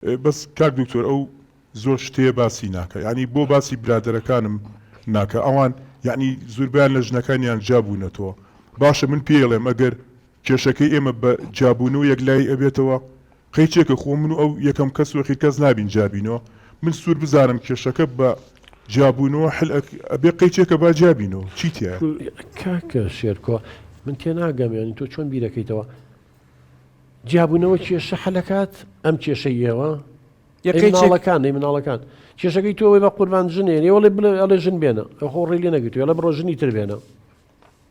بەس کاک دکتۆر ئەو زۆر شتەیە باسی ناکا یانی بۆ باسی برادەرەکانم ناکا ئەوان یانی زوربەیان لە ژنەکانیان جیابوونەتەوە باشە من پێی ئەڵێم ئەگەر کێشەکەی ئێمە بە جیابوونەوە یەکلایی ئەبێتەوە قەیچێکە خۆ من و ئەو یەکەم کەس و ئەخیر کەس نابین جیابینەوە من سوور بزانم کێشەکە بە جیابوونەوە حل ئەبێ قەیچێکە با جیابینەوە چی تیایە؟ کاکە شێرکۆ من تێناگەم یانی تۆ چۆن بیرەکەیتەوە جیابوونەوە کێشە حەلەکات ئەم کێشەی ئێوە یەکەی مناڵەکان ئەی مناڵەکان کێشەکەی تۆ ئەوەی بە قوربان ژنێنی وەڵێ بڵێ ئەڵێ ژن بێنە خۆ ڕێی لێ نەگرتووی ئەڵێ بڕۆ ژنی تر بێنە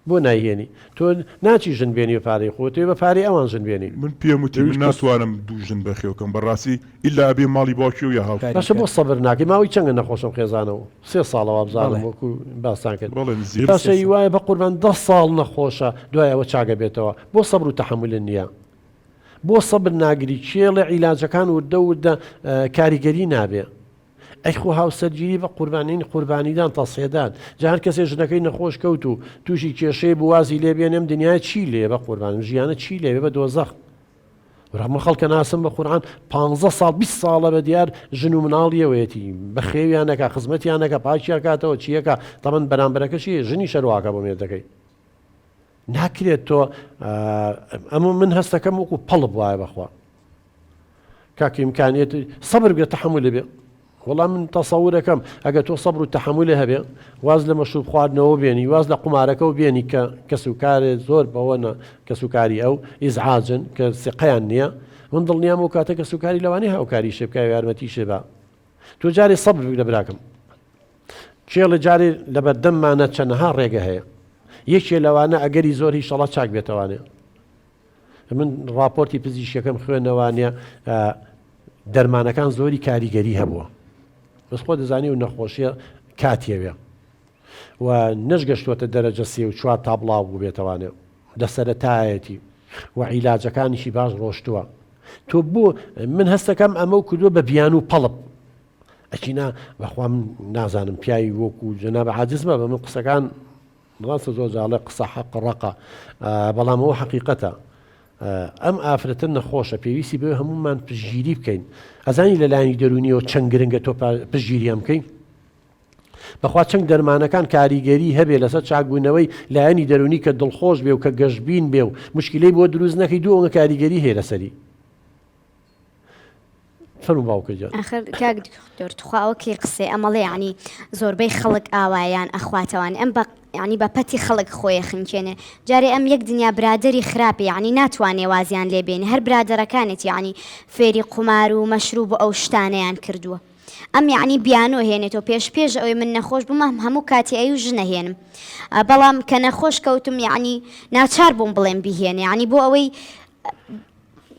بۆ نایهێنی تۆ ناچی ژن بێنی بە پارەی خۆت تۆ بە پارەی ئەوان ژن بێنی. من پێم وتی من ناتوانم دوو ژن بەخێوکەم بەڕاستی ئیلا ئەبێ ماڵی باوکی و یا هاوکاری باشە بۆ سەبر ناکەی ماوەی چەندە نەخۆشە ئەم خێزانەوە سێ ساڵە وابزانم وەکو باستان کرد بەڵێ نزیک باشە ی وایە بەقوربان دە ساڵ نەخۆشە دوای ئەوە چاک ئەبێتەوە بۆ سەبر و تەحەمولت نییە بۆ سەبر ناگری کێڵێ عیلاجەکان وردە وردە کاریگەری نابێ ئەی خۆ هاوسەرگیری بە قوربانین قوربانیدان تەسێدان جا هەر کەسێ ژنەکەی نەخۆش کەوت و تووشی کێشەی بوو وازی لێ بێنێم دنیای چی لێ بە قوربانم ژیانە چی لێ بە دۆزەخ برا من خەڵکە ناسم بە قورعان پانزە ساڵ 20 ساڵە بە دیار ژن و مناڵیەوەیەتی بەخێویان نەکا خزمەتیان نەکا پاکیان کاتەوە چیەکە تەمەن بەرامبەرەکەشی ژنی شەرواکە بۆ مێردەکەی ناکرێت تۆ ئەمە من هەستەکەم وەکو پەڵپ وایە بەخوا کاکە ئیمکانیەت سەبر بگرە تەحەمولی بێ وەڵا من تەسەورەکەم ئەگەر تۆ سەبر و تەحەمولی هەبێ واز لە مەشروب خواردنەوە بێنی واز لە قومارەکە و بێنی کە کەس و کارێ زۆر بەوە نە کەس و کاری ئەو ئیزعاجن کە سقەیان نییە من دڵنیام و کاتە کەس و کاری لەوانەیە هاوکاری شێ بکە یارمەتی شێ بە تۆ جارێ سەبر بگرە براکەم کێڵێ جارێ لەبەردەممانە چەنەها ڕێگە هەیە یەکێ لەوانە ئەگەری زۆر هیشەڵا چاک بێتەوانێ من ڕاپۆرتی پزیشکەکەم خوێنەوانە دەرمانەکان زۆری کاریگەری هەبووە بەس خۆ دەزانی و نەخۆشیە کاتیەوێ و نەشگەشتوەتە دەرەجە سێ و چوار تا بڵاو بوو بێتەوانێ لە سەرەتایەتی و عیلاجەکانیشی باش ڕۆشتووە تۆ بۆ من هەستەکەم ئەمە و کردووە بە بیان و پەڵپ ئەچینا بەخوا من نازانم پیاوی وەکو جەناب عاجز مە بە من قسەکان ڕاستە زۆر جار ئەڵێ قسە حەق ڕەقە بەڵام ئەوە حەقیقەتە ئەم ئافرەتە نەخۆشە پێویستی بێ هەمومان پشگیری بکەین ئەزانی لە لایەنی دەرونیەوە چەند گرنگە تۆ پشگیریان بکەین بەخوا چەند دەرمانەکان کاریگەری هەبێ لەسەر چاکبوونەوەی لایەنی دەرونی کە دڵخۆش بێ و کە گەشبین بێ و مشکلەی بۆ دروست نەکەی دوو ئەوە کاریگەری هەیە لەسەری فەرموو باوکە گیان. ئاخر کاک دکتۆر تخوا ئەوە کەی قسەی ئەمەڵێ یانی زۆربەی خەڵک ئاوایان ئەخواتەوانی ئەم بە یانی بە پەتی خەڵک خۆی خنکێنێ جارێ ئەم یەک دنیا برادەری خراپی یانی ناتوانێ وازیان لێ بێنێ هەر برادەرەکانێتی یانی فێری قومار و مەشروب و ئەو شتانەیان کردووە ئەم یانی بیانۆ هێنێتەوە پێش پێش ئەوەی من نەخۆش بووم ئەم هەموو کاتی ئەیو ژنە هێنم بەڵام کە نەخۆش کەوتم یانی ناچار بووم بڵێم بیهێنێ یانی بۆ ئەوەی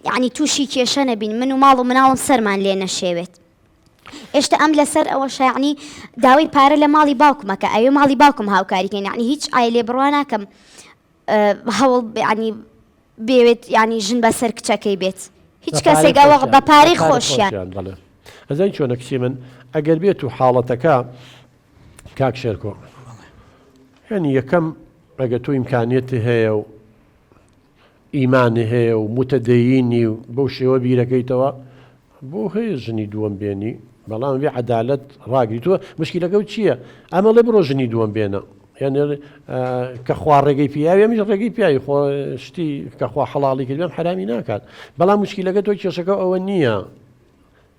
یەعنی تووشی کێشە نەبین من و ماڵ و مناڵم سەرمان لێ نەشێوێت ئێشتا ئەم لەسەر ئەوە شایعنی داوای پارە لە ماڵی باوکمەکە ئەوێ ماڵی باوکم هاوکاریکەن یعنی هیچ ئای لێ بڕوا ناکەم هەوڵ ینی بێوێت ینی ژن بەسەر کچەکەی بێت هیچ کەسێک ئەوە بە پارەی خۆشیان بەڵێ ئەزای چۆنە کچی من ئەگەر بێت و حاڵەتەکە کاک شێرکۆ یعنی یەکەم ئەگە تۆ ئیمکانیەتی هەیە و ئیمانی هەیە و موتەدەینی و بەو شێوە بیرەکەیتەوە بۆ هەیە ژنی دووەم بێنی بەڵام بێ عەدالەت ڕاگری تۆ مشکیلەکە و چییە ئەمە ڵێ بڕۆ ژنی دووەم بێنە یعنی کە خوا ڕێگەی پیاوی ئەمیش ڕێگەی پیاوی خۆ شتی کە خوا حەڵاڵی کردم حرامی ناکات بەڵام مشکیلەکە تۆ کێشەکە ئەوە نییە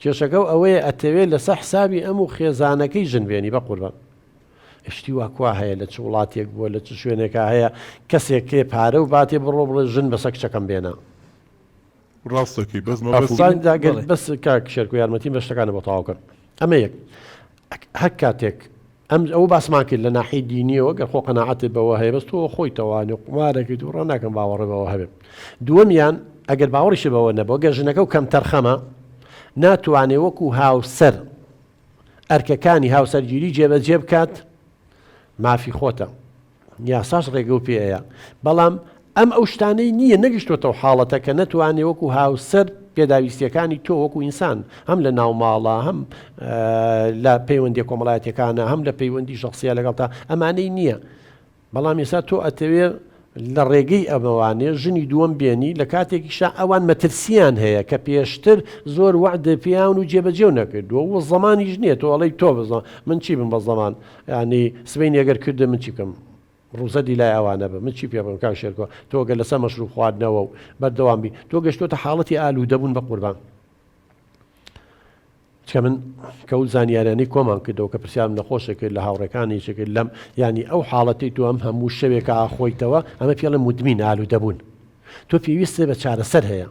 کێشەکە و ئەوەیە ئەتەوێت لەسەر حسابی ئەم و خێزانەکەی ژن بێنی بە قوربان شتی وا کوا هەیە لە چ وڵاتێک بووە لە چ شوێنێکا هەیە کەسێک کێ پارە و باتێ بڕۆ بڵێ ژن بەسە کچەکەم بێنە. ڕاست دەکەی بەس مەبەستم ئەفسان گەر بەڵێ. بەس کاک شێرکۆ یارمەتیم بە شتەکانە بۆ تەواو کەم ئەمە یەک هەر کاتێک ئەم ئەوە باسمان کرد لە ناحیەی دینیەوە گەر خۆ قەناعەتت بەوە هەیە بەس تۆ خۆی تەوانی و قومارەکەیت و ڕا ناکەم باوەڕێ بەوە هەبێ دووەمیان ئەگەر باوەڕیشت بەوە نەبوو گەر ژنەکە و کەمتەرخەمە ناتوانێ وەکو هاوسەر ئەرکەکانی هاوسەرگیری جێبەجێ بکات مافی خۆتە یاساش ڕێگە و پێ ئەیا بەڵام ئەم ئەو شتانەی نییە نەگەشتۆتەوە حاڵەتە کە نەتوانێ وەکو هاوسەر پێداویستیەکانی تۆ وەکو ئینسان هەم لە ناو ماڵە هەم لە پەیوەندی کۆمەڵایەتەکانە هەم لە پەیوەندی شخصیە لەگەڵتا ئەمانەی نییە بەڵام ئێستا تۆ ئەتەوێ. لە ڕێگەی ئەمەوانێ ژنی دووەم بێنی لە کاتێکیشا ئەوان مەترسیان هەیە کە پێشتر زۆر وەعدە پێیان و جێبەجێو نەکردووە و زەمانیش نییە تۆ ئەڵێی تۆ بە من چی بم بە زەمان یانی سبەینێ گەر کردم من چی بکەم ڕووزەدی لای ئەوانە بم من چی پێ بڵێم کاک شێرکۆ تۆ گەر لەسەر مەشروب خواردنەوە و بەردەوام بی تۆ گەشتۆتە حاڵەتی ئالوودەبوون بە قوربان چکە من کە ئەو زانیاریانەی کۆمان کردەوە کە پرسیارم لە خۆشێک کرد لە هاوڕێکانی یەکێک کرد لەم یانی ئەو حاڵەتەی تۆ ئەم هەموو شەوێکە ئاخۆیتەوە ئەمە پێڵێ مدمین ئالوودەبوون تۆ پێویستت بە چارەسەر هەیە.